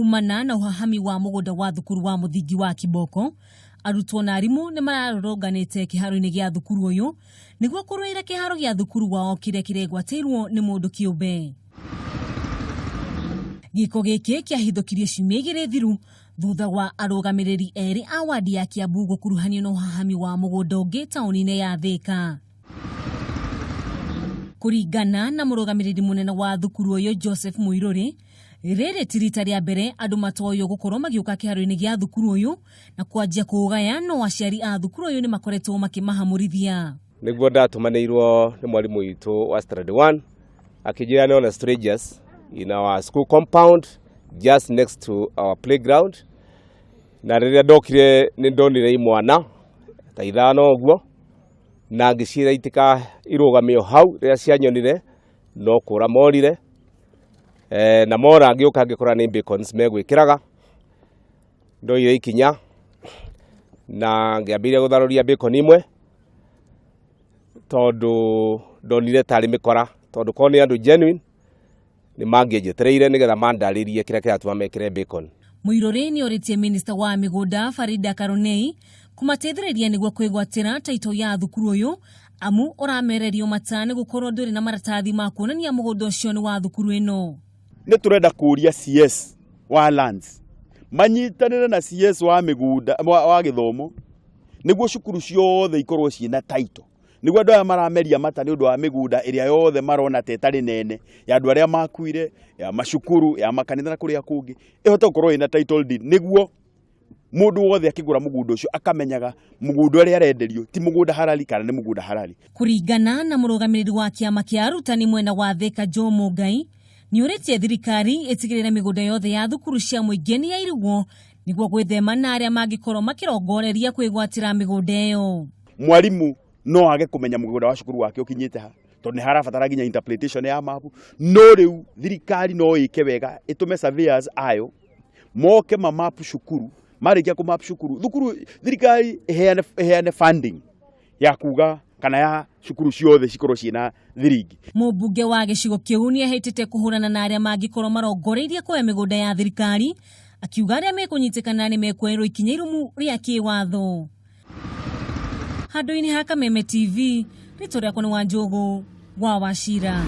Kumana na ũhahami wa mũgũnda wa thukuru wa mũthingi wa Kiboko, arutwo na arimũ nĩ mararũrũnganĩte kĩharo-inĩ gĩa thukuru ũyũ nĩguo kũrũĩra kĩharo gĩa thukuru wao kĩrĩa kĩregwatĩirwo nĩ mũndũ kĩũmbe. Gĩko gĩkĩ kĩahithũkirie ciumia igĩrĩ thiru thutha wa arũgamĩrĩri erĩ a wadi ya Kiambu gũkuruhanio na ũhahami wa mũgũnda ũngĩ taũni-inĩ ya Thika. Kũringana na mũrũgamĩrĩri mũnene wa thukuru ũyũ Joseph Muiruri, rĩrĩ ti rita rĩa mbere andũ matoywo gũkorwo magĩũka kĩharo-inĩ gĩa thukuru ũyũ na kwanjia kũũgaya, no aciari a thukuru ũyũ nĩ makoretwo makĩmahamũrithia. Nĩguo ndatũmanĩirwo nĩ mwarimũ witũ wa standard 1 akĩnjĩra nĩona strangers in our school compound just next to our playground, na rĩrĩa ndokire nĩ ndonire imwana ta ithano ũguo na ngĩciĩra itika irũgamio hau. Rĩrĩa cianyonire no kũra morire, na mora ngĩũka ngĩkora nĩ bacons megwĩkĩraga. Ndoire ikinya na ngĩambĩrĩria gũtharũria bacon imwe tondũ ndonire tarĩ mĩkora, tondũ korwo nĩ andũ genuine nĩ mangĩnjetereire nĩgetha mandarĩrie kĩrĩa kĩratũma mekĩre bacon. Muiruri nĩ orĩtie minista wa mĩgũnda Farida Karonei kũmateithĩrĩria nĩguo kwĩgwatĩra taito ya thukuru ũyũ, amu ũramererio mata nĩ gũkorwo ndũrĩ na maratathi ma kuonania mũgũnda ũcio nĩ wa thukuru ĩno. Nĩ tũrenda kũria CS wa lands manyitanĩre na CS wa mĩgũnda wa gĩthomo nĩguo cukuru ciothe ikorwo ciĩna title, nĩguo andũ aya marameria mata nĩ ũndũ wa mĩgũnda ĩrĩa yothe marona ta ĩtarĩ nene ya andũ arĩa makuire, ya macukuru, ya makanitha na kũrĩa kũngĩ, ĩhote gũkorwo ĩna title deed nĩguo mũndũ wothe akĩgũra mũgũnda ũcio akamenyaga mũgũnda ũrĩa arenderio ti mũgũnda harari kana nĩ mũgũnda harari. Kũringana na mũrũgamĩrĩri wa kĩama kĩa arutani mwena wa Thika Joe Mũngai, nĩ ũrĩtie thirikari ĩtigĩrĩre mĩgũnda yothe ya thukuru cia mũingĩ nĩ yairigwo nĩguo gwĩthema na arĩa mangĩkorwo makĩrongoreria kwĩgwatĩra mĩgũnda ĩyo. Mwarimu no age kũmenya mũgũnda wa cukuru wake ũkinyĩte ha tondũ nĩ harabatara nginya interpretation ya mapu, no rĩu thirikari no ĩke wega ĩtũme surveyors ayo moke mamapu cukuru. Marĩkia kũmap cukuru, thukuru thirikari ĩheane funding ya kuga kana ya cukuru ciothe cikorwo ciĩna thiringi. Mũmbunge wa gĩcigo kĩu nĩ ehĩtĩte kũhũrana na arĩa mangĩkorwo marongoreirie kuoya mĩgũnda ya thirikari, akiuga arĩa mekũnyitĩkana nĩ mekuoerwo ikinya irũmu rĩa kĩwatho. Handũ-inĩ ha Kameme TV, rĩtwa rĩakwa nĩ Wanjũgũ wa Wachira.